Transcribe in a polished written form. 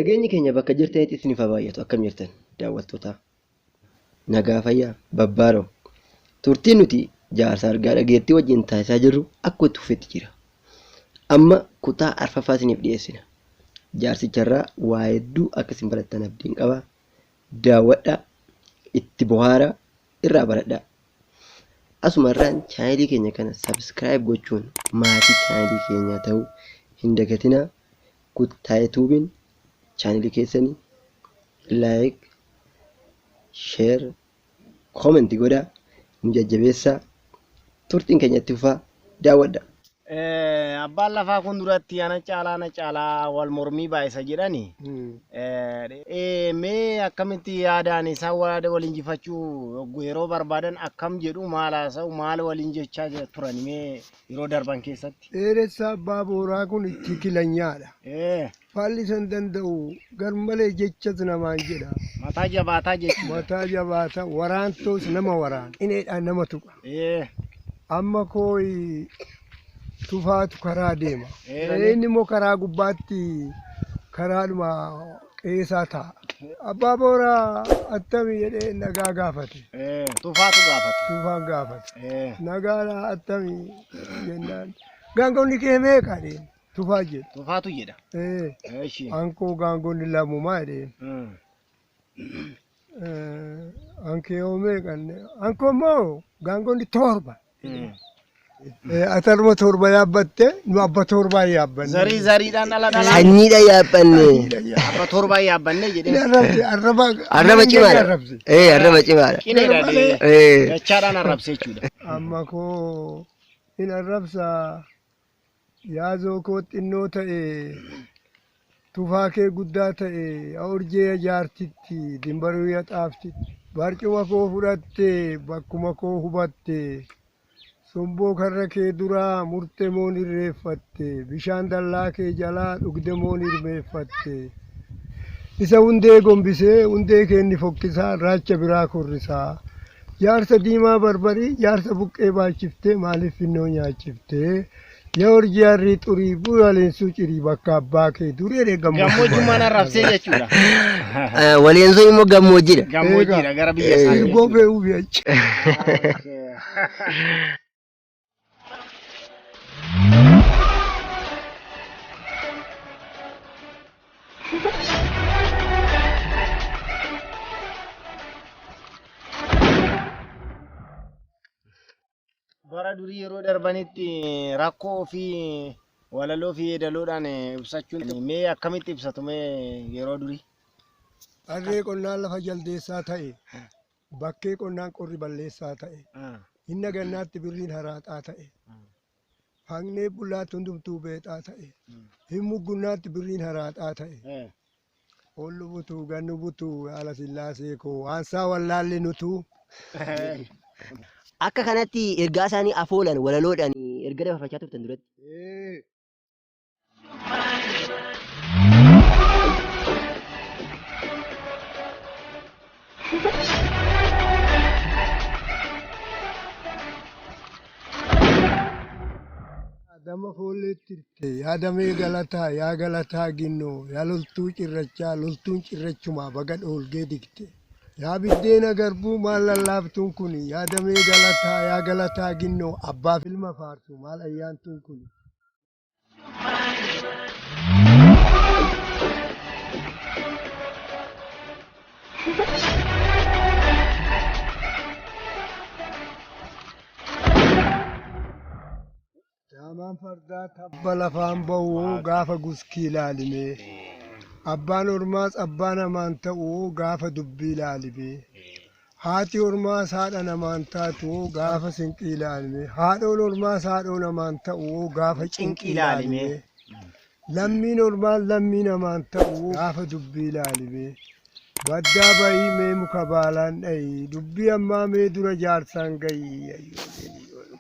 Nageenyi keenya bakka jirtanitti isiniif haa baay'atu. Akkam jirtan daawwattoota? Nagaa fayyaa babbaaroo. Turtiin nuti jaarsa argaa dhageettii wajjin taasisaa jirru akkuma itti fufetti jira. Amma kutaa arfaffaa isiniif dhiyeessina. Jaarsicharraa waa hedduu akka isin barattan abdiin qaba. Daawwadhaa, itti bohaaraa, irraa baradhaa. Asumarraan chaanelii keenya kana subscribe gochuun maatii chaanelii keenyaa ta'uu hin dagatinaa. Kuttaayee Tuubiin chaanelii keessanii like, share, comment godhaa nu jajjabeessaa. Turtiin keenya itti fufaa daawwadhaa. Abbaan lafaa kun duratti ana caalaa ana caalaa wal mormii baay'isa jedhani. Mee akkamitti yaadaan isaan wal injifachuu yeroo barbaadan akkam jedhu maal haasa'u maal waliin jechaa turan mee yeroo darban keessatti? Dheeressa abbaa booraa kun itti kilanyaadha. Faalli san danda'u garmalee jechas namaan jedha. Mataa jabaataa jechuudha. Mataa jabaata waraantoos nama waraana. Ineedhaan nama tuqa. Amma kooyi tufaatu karaa deema. Inni immoo karaa gubbaatti karaadhuma qeesaa taa'a. Abbaa booraa attami jedhee nagaa gaafate. Tufaatu gaafate. Tufaan gaafate. Nagaadhaa attami jennaan. Gaangonni kee meeqa jedheen tufaa jedhe. Tufaatu jedha. Ankoo gaangonni lamumaa jedheen. Ankee hoo meeqa? Ankoo immoo gaangonni 7. Atarma 7 yaabbatte nu abba torbaa yaabbanne. Zarii zariidhaan dhala dhala. Sanyiidha yaabbanne. Abba torbaa yaabbanne jedhee. Arrabse arraba. Arraba cimaadha. Arrabse. Arraba cimaadha. Qileedha. Dachaadhaan arrabse jechuudha. Amma koo hin arrabsa yaazoo koo xinnoo ta'e tufaa kee guddaa ta'e urjee jaartitti dimbaruu ya xaaftitti barcuma koo fudhatte bakkuma koo hubatte somboo karra kee duraa murte moon irreeffatte bishaan dallaa kee jalaa dhugde moon hirmeeffatte isa hundee gombisee hundee keenni fokkisaa raacha biraa korrisaa jaarsa diimaa barbarii jaarsa buqqee baachiftee maaliif finnoo nyaachiftee yaa urjii harrii xurii bu'aa leensuu cirii bakka abbaa kee durii jedhee Gammoojjummaan arrabsee jechuudha. Waleensoo immoo gammoojjiidha. Gammoojjiidha gara biyya isaanii. Gobee ubi achi. Bara durii yeroo darbanitti rakkoo ofii walaloo fi yeedaloodhaan ibsachuun mee akkamitti ibsatu mee yeroo durii? Harree qonnaan lafa jaldeessaa ta'e bakkee qonnaan qorri balleessaa ta'e hinna gannaatti birriin haraaxaa ta'e haqnee bullaatti hundumtuu beexaa ta'e hin muggunnaatti birriin haraaxaa ta'e Ollu butuu gannu butuu haala sillaasee koo waansaa wallaalli nutuu. Akka kanatti ergaa isaanii afoolan walaloodhaan erga dabarfachaa turtan duratti. Yaadama foolleetti hirte yaadamee galataa yaa galataa ginnoo yaa loltuu cirrachaa loltuun cirrachumaa baga dhoolgee digte. Yaa biddeena garbuu maal lallaaftuun kun yaadamee galataa yaa galataa ginnoo abbaaf ilma faarsu maal ayyaantuun kun. Daamaan fardaa tabba lafaan ba'u gaafa guskii ilaalimee. Abbaan ormaas abbaa namaan ta'u gaafa dubbii ilaalimee. Haati ormaas haadha namaan taatu gaafa sinqii ilaalimee. Haadhoon ormaas haadhoo namaan ta'u gaafa cinqii ilaalimee. Lammiin ormaas lammii namaan ta'u gaafa dubbii ilaalimee. Baddaa bahii mee muka baalaan dhayi dubbii ammaa mee dura jaarsaan gayi.